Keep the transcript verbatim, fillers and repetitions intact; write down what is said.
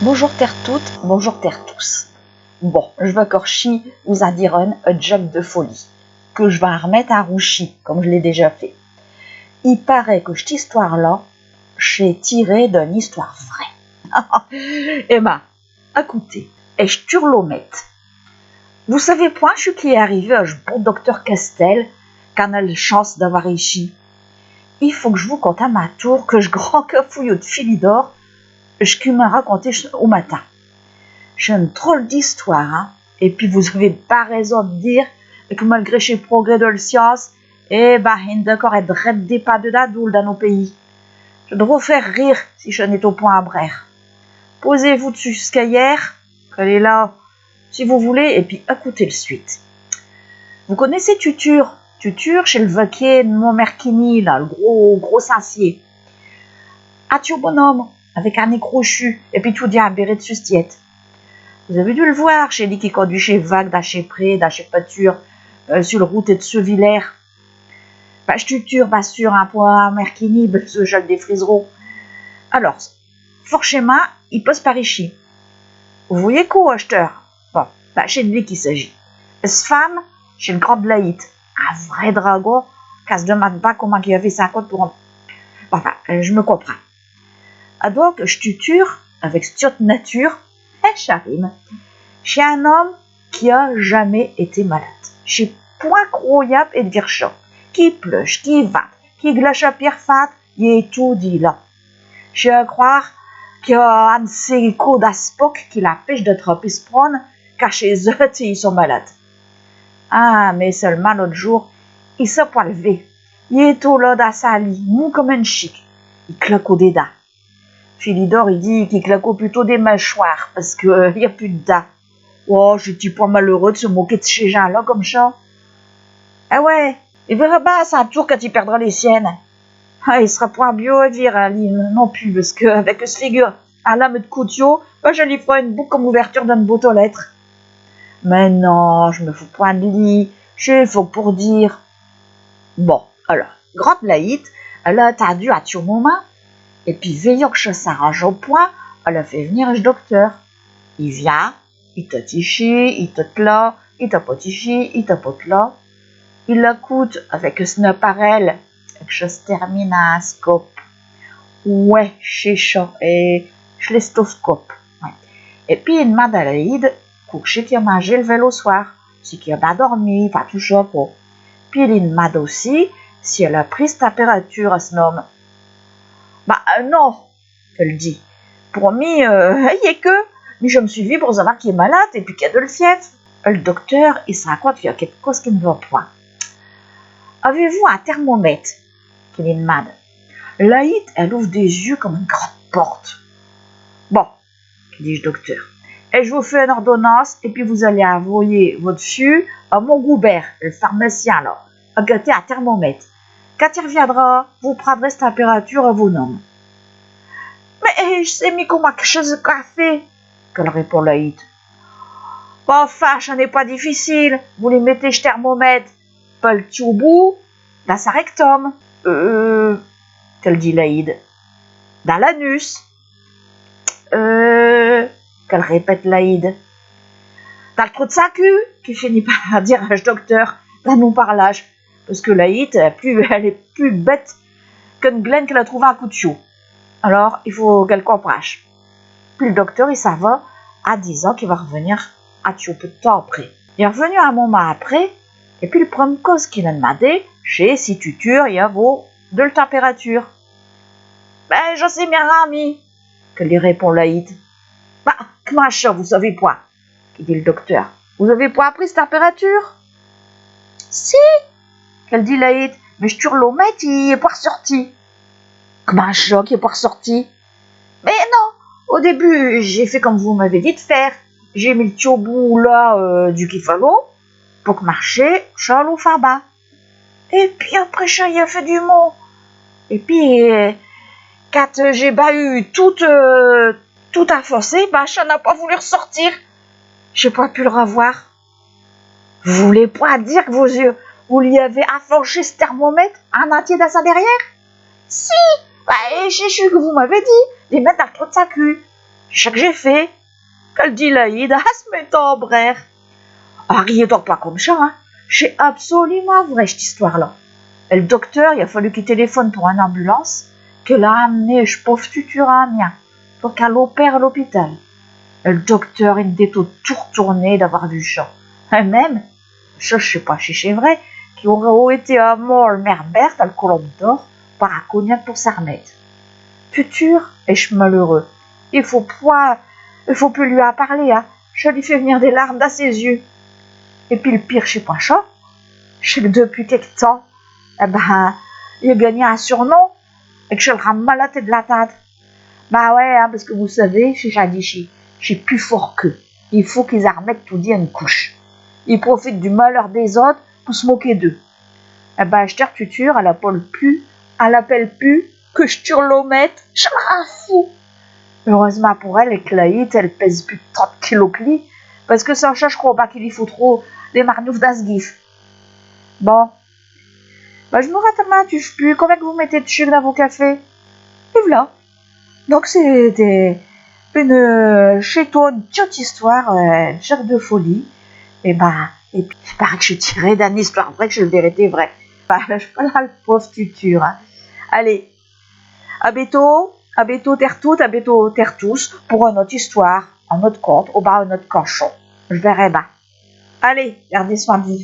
Bonjour tertoutes, bonjour tertous. Bon, j' vas corchi vous in dire un, un joke de folie, que j' vas armette in rouchis, comme j' l'ai déjà fait. I paraît que ch't histoire-là, ch'est tiré d'eune histoire vraie. Eh ben, acoutez, ech turlomète. Vous savez point ch' qui est arrivé à ch' bon docteur Castel, qu'in a l' chance d'avoir ichi. I faut que j' vous conte à min tour que ch' grand cafouilleux d' Philidor, ch' qu'i m'a raconté ch-, au matin. Ch'est eune drôle d'histoire, hein. Et pis vous avez bin raison d' dire que malgré chés progrès de l' science, eh ben, i n'a cor ed drette des pas d'dins nos pays. Cha devrot faire rire si cha n'étot point à braire. Posez-vous d'sus ch' cahière, qu'alle est là, si vous voulez, et pis acoutez l' suite. Vous connaissez Tutur ? Tutur, ch'est l' vaquier d' Montmerquigny, là, l' gros, gros censier. Un tiot bonhomme, avec un nez crochu, et pis toudis un béret d'sus s' tiête. Vous avez dû l' voir, ch'est li qui conduit chés vaques dins chés prés, dins chés pâtures, euh, su l' route ed Sevillers. Bah, ch' Tutur, bin sûr, in point à Merquigny, bin, ch' gel des friserons. Alors, forchémint, i passe par ichi. Vous voyez quo, achteure ? Bon, bah, ch'est d' li qu'i s'agit. S' femme, ch'est l' grande Laïde, un vrai dragon, qu'in s' deminde bin commint qu'i a fait sin compte pour... Bon, enfin, euh, j' me comprinds. Adonc, ch' Tutur, avec s' tiote nature, eh, cha rime, ch'est un homme qui a jamais été malade. Ch'est point croyable ed vir cha. Qu'i pleuche, qu'i vinte, qu'i glache à pierre fonte, il est toudis là. Ch'est à croire qu'i a un d' chés cops d'spoc qui l'impêche d'attraper s' prone quand chés autes i sont malades. Ah, mais seulemint l'aute jour, i s'a point l'vé. Il étot là dins sin lit, mou comme un chique. I claquot des dints. Philidor, i dit qu'i claquot putôt des mâchoires, pasque, euh, i a pus d' dints. Oh, ch'est-i point malheureux d' s' moquer d' chés gins-là comme cha ? Eh ouais, i verra bin à sin tour quand i perdra les siennes. Ah, i s'ra point biau à vir, hein, li non pus, pasque avec s' figure à lame ed coutiau, bah, cha li f'ra eune bouque comme l'ouverture d'eune boîte aux lettres. Mais non, j' me fous point d' li, ch'est fauque pour dire. Bon, alors, grande Laïde, alle a attindu un tiot momint, et pis, veyant que cha s'arringeot point, alle a fait v'nir ch' docteur. I vient, i tape ichi, i tape là, i tapote ichi, i tapote là. I l'acoute avec s'n appareil, avec ch' stérminascope. Ouais, ch'est cha, et ch' l'estoscope. Ouais. Et pis i d'minde à Laïde quo qu' ch'est qu'i a mingé l' velle au soir, si qu'i a bin dormi, enfin tout cha, quo. Pis i li d'minde aussi si alle a pris s' température à s'n homme. Bah, euh, non, qu'alle dit. Pour mi, euh, i est que, mi j' me suffis pour savoir qu'i est malade et pis qu'i a de l' fiève. Ch' docteur, i s' rend compte qu'i a quéque cosse qui n' va point. Avez-vous un thermomète ? Qu'i li d'minde. Laïde, alle ouve des yux comme eune grande porte. Bon, qu'i dit ch' docteur, et j' vous fais eune ordonnance, et pis vous allez invoyer vot' fiu à Mongoubert, l' pharmacien, là, acater un thermomète. Quand i r'viendra, vous prindrez s' température à vo-n homme. Mais, eh, j' sais mi commint qu' cha s' fait, qu'alle répond Laïde. Bah, enfin, cha n'est pas difficile. Vous li mettez ch' thermomète par l' tiot bout dins s' rectum. Euh, qu'alle dit Laïde. Dins l'anus. Euh, qu'alle répète Laïde. Dins l' trou d' s' cul, qu'i finit par dire ch' docteur dins nos parlaches. Pasque Laïde, alle est pus, alle est pus bête qu'eune glaine qu'alle a trouvé un coutiau. Alors, i faut qu'alle comprinche. Pis l' docteur, i s'in va, in disant qu'i va r'venir un tiot peu d' temps après. Il est r'venu un momint après, et pis l' preume cosse qu'il a d'mindé, ch'est si Tutur i avot de l' température. Ben, j' sais mi rin, mi, qu'alle li répond Laïde. Bah, commint cha, vous savez point ? Qu'i dit l' docteur. Vous avez point pris s' température ? Si, qu'alle dit Laïde, mais ch' turlomète, i est point r'sorti. Commint cha, qu'i est point r'sorti ? Mais non, au début, j'ai fait comme vous m'avez dit d' faire. J'ai mis l' tiot bout là, euh, d'ù qu'i fallot, pour qu' marche, cha allot fin bin. Et pis après cha, i a fait du mau. Et pis, euh, quand, euh, j'ai bin eu tout, euh, tout infoncé, bin, cha n'a pas voulu r'sortir. J'ai pas pu l' ravoir. Vous voulez point dire que vous, euh, vous li avez infonché ch' thermomète in intier dins s' derrière ? Si, bah, et ch'est chu que vous m'avez dit, d'li mette dins l' trou d' s' cul. Cha qu'j'ai fait, qu'al dit Laïde, in s'mettant à braire. Ah, riez donc pas comme cha, hein. Ch'est absolumint vrai, ch't' histoire-là. El docteur, il a fallu qu'i téléphone pour eune ambulance, qu'al a am'né ech' pauv' Tutur à Amiens, pour qu'al l'opère à l'hôpital. El docteur, i étot tout r'tourné d'avoir vu cha. Et même, cha, j'sais pas si ch'est vrai, qu'i arot été à mort el mère Berthe à l'Colombe d'Or, par un cognac pour s'armette. Tutur, ech' malheureux, i faut pas, i faut pus li in parler, hein. Cha li fait v'nir des larmes dins ses yux. Et pis l'pire, ch'est pas cha, ch'est que depuis quéque temps, eh ben, il a gagné un surnom, et qu'cha l'rend malate de l'intinde. Bah ouais, hein, parce que vous savez, ch'est, ch'est, ch'est pus fort qu'eux. I faut qu'i s'armettent toudis eune couche. I profitent du malheur des autes pour s'moquer d'eux. Eh ben, ch't'heure Tutur, al appelle pus, al appelle pus que ch'turlomète, cha l'rend fou. Heureus'mint pour elle, ech' Laïde, al pèse pus de trinte kilos que li, parce que sans cha, j'cros pas qu'i li fout'rot des marnoufes dins s'guife. Bon. Bah, j'me ratte, m'in tuche pus, quoé qu'vous mettez d'chuque dins vos cafés. Et v'là. Donc, ch'étot eune, euh, ch'étot eune tiote histoire, euh, Jacques Defolie. Et ben, et pis, i paraît que ch'est tiré d'eune histoire vraie, que ch'est l'vérité vraie. Bah, ch'est pas là, l'pauv' Tutur, hein. Allez, à bétôt, à bétôt tertous, à bétôt tertous, pour eune aute histoire, un aute conte, ou ben un aute canchon. J'verrai ben. Allez, gardez soin d'vous.